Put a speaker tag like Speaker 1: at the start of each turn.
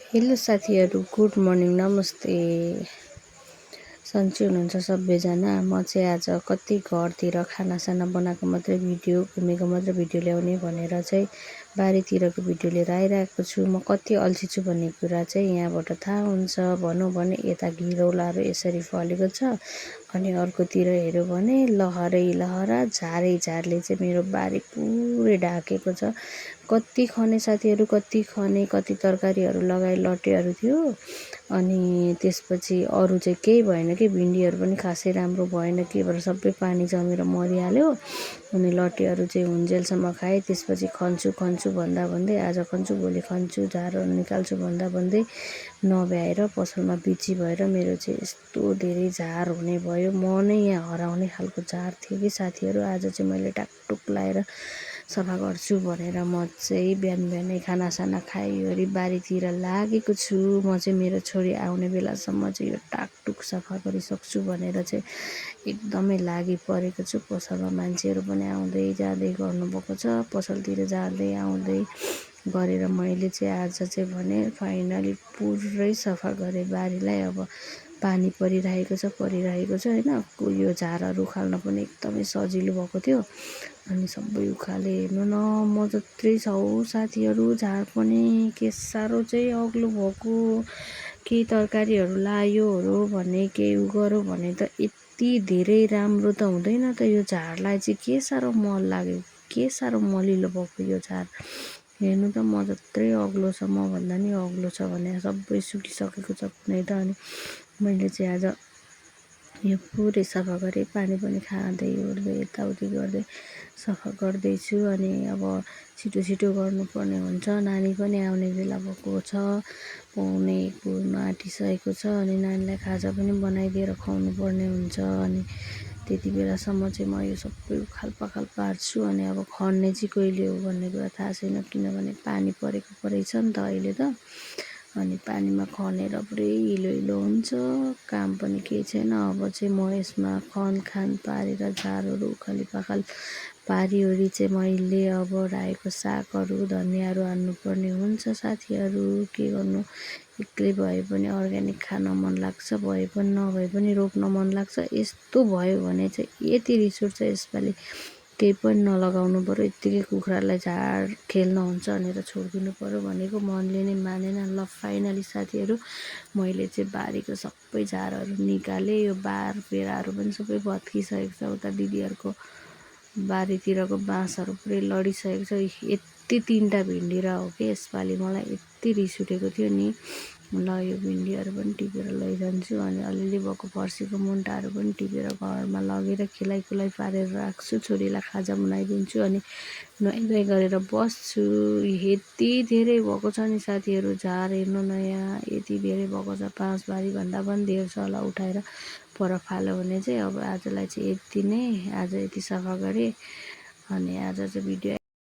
Speaker 1: Hello साथीहरू, good morning, नमस्ते। सन्चै हुनुहुन्छ सबैजना। म चाहिँ आज कति घरतिर खानासाना बनाएको मात्रै भिडियो, घुमेको मात्रै भिडियो ल्याउने भनेर चाहिँ बारीतिरको भिडियो लिएर आइरहेको छु। म कति अल्छी छु भन्ने कुरा चाहिँ यहाँबाट थाहा हुन्छ। भनौँ भने यता घिरौलाहरू यसरी फलेको छ, अनि अर्कोतिर हेऱ्यो भने लहरै झारले चाहिँ मेरो बारी पुरै ढाकेको छ। कति खने साथीहरू, कति खने, कति तरकारीहरू लगाए लटेहरू थियो। अनि त्यसपछि अरू चाहिँ केही भएन कि भिन्डीहरू पनि खासै राम्रो भएन कि भएर सबै पानी जमेर मरिहाल्यो। अनि लटेहरू चाहिँ हुन्जेलसम्म खाएँ। त्यसपछि खन्छु भन्दै आज खन्छु भोलि खन्छु, झारहरू निकाल्छु भन्दै नभ्याएर पसलमा बिजी भएर मेरो चाहिँ यस्तो धेरै झार हुने भयो। म नै यहाँ हराउने खालको झार थियो कि साथीहरू। आज चाहिँ मैले टाकटुक लाएर सफा गर्छु भनेर म चाहिँ बिहानै खानासाना खाइवरी बारीतिर लागेको छु। म चाहिँ मेरो छोरी आउने बेलासम्म चाहिँ यो टाकटुक सफा गरिसक्छु भनेर चाहिँ एकदमै लागि परेको छु। पसलमा मान्छेहरू पनि आउँदै जाँदै गर्नुभएको छ। पसलतिर जाँदै आउँदै गरेर मैले चाहिँ आज चाहिँ भने फाइनली पुरै सफा गरेँ बारीलाई। अब पानी परिरहेको छ होइन। यो झारहरू उखाल्न पनि एकदमै सजिलो भएको थियो। अनि सबै उखाले। हेर्नु न, म जत्रै छ साथीहरू, झार पनि के साह्रो चाहिँ अग्लो भएको। केही तरकारीहरू लायोहरू भने केही गऱ्यो भने त यति धेरै राम्रो त हुँदैन त। यो झारलाई चाहिँ के साह्रो मल लाग्यो, के साह्रो मलिलो भएको यो झार। हेर्नु त, म जत्रै अग्लो छ, मभन्दा नि अग्लो छ भने सबै सुकिसकेको छ कुनै त। अनि मैले चाहिँ आज यो पुरै सफा गरेँ। पानी पनि खाँदै ओर्दै यताउति गर्दै सफा गर्दैछु। अनि अब छिटो गर्नुपर्ने हुन्छ। नानी पनि आउने बेला भएको छ, 1:45 आँटिसकेको छ। अनि नानीलाई खाजा पनि बनाइदिएर खुवाउनु पर्ने हुन्छ। अनि त्यति बेलासम्म चाहिँ म यो सबै उखालपाखाल पार्छु। अनि अब खन्ने चाहिँ कहिले हो भन्ने कुरा थाहा छैन, किनभने पानी परेको छ नि त अहिले त। अनि पानीमा खनेर पुरै हिलो हुन्छ, काम पनि केही छैन। अब चाहिँ म यसमा खनखान पारेर झारहरू उखालीपाखाल पारिओरी चाहिँ मैले अब रायोको सागहरू, धनियाँहरू हाल्नुपर्ने हुन्छ साथीहरू। के गर्नु, एक्लै भए पनि अर्ग्यानिक खान मन लाग्छ, भए पनि नभए पनि रोप्न मन लाग्छ। यस्तो भयो भने चाहिँ यति रिस उठ्छ यसपालि, केही पनि नलगाउनु पऱ्यो, यत्तिकै कुखुरालाई झार खेल्न हुन्छ भनेर छोडिदिनु पऱ्यो भनेको मनले नै मानेन। ल फाइनली साथीहरू, मैले चाहिँ बारीको सबै झारहरू निकालेँ। यो बारपेराहरू पनि सबै भत्किसकेको छ। उता दिदीहरूको बारीतिरको बाँसहरू पुरै लडिसकेको छ। यति 3टा भिन्डी र हो कि यसपालि मलाई यति रिस उठेको थियो नि। ल यो भिन्डीहरू पनि टिपेर लैजान्छु। अनि अलिअलि भएको फर्सीको मुन्टाहरू पनि टिपेर घरमा लगेर खिलाइ पारेर राख्छु। छोरीलाई खाजा बनाइदिन्छु अनि नुहाइ गरेर बस्छु। यति धेरै भएको छ नि साथीहरू झार। हेर्नु न, यहाँ यति धेरै भएको छ। 5 बारीभन्दा पनि धेर छ होला उठाएर पर फाल्यो भने चाहिँ। अब आजलाई चाहिँ यति नै। आज यति सफा गरेँ। अनि आज चाहिँ भिडियो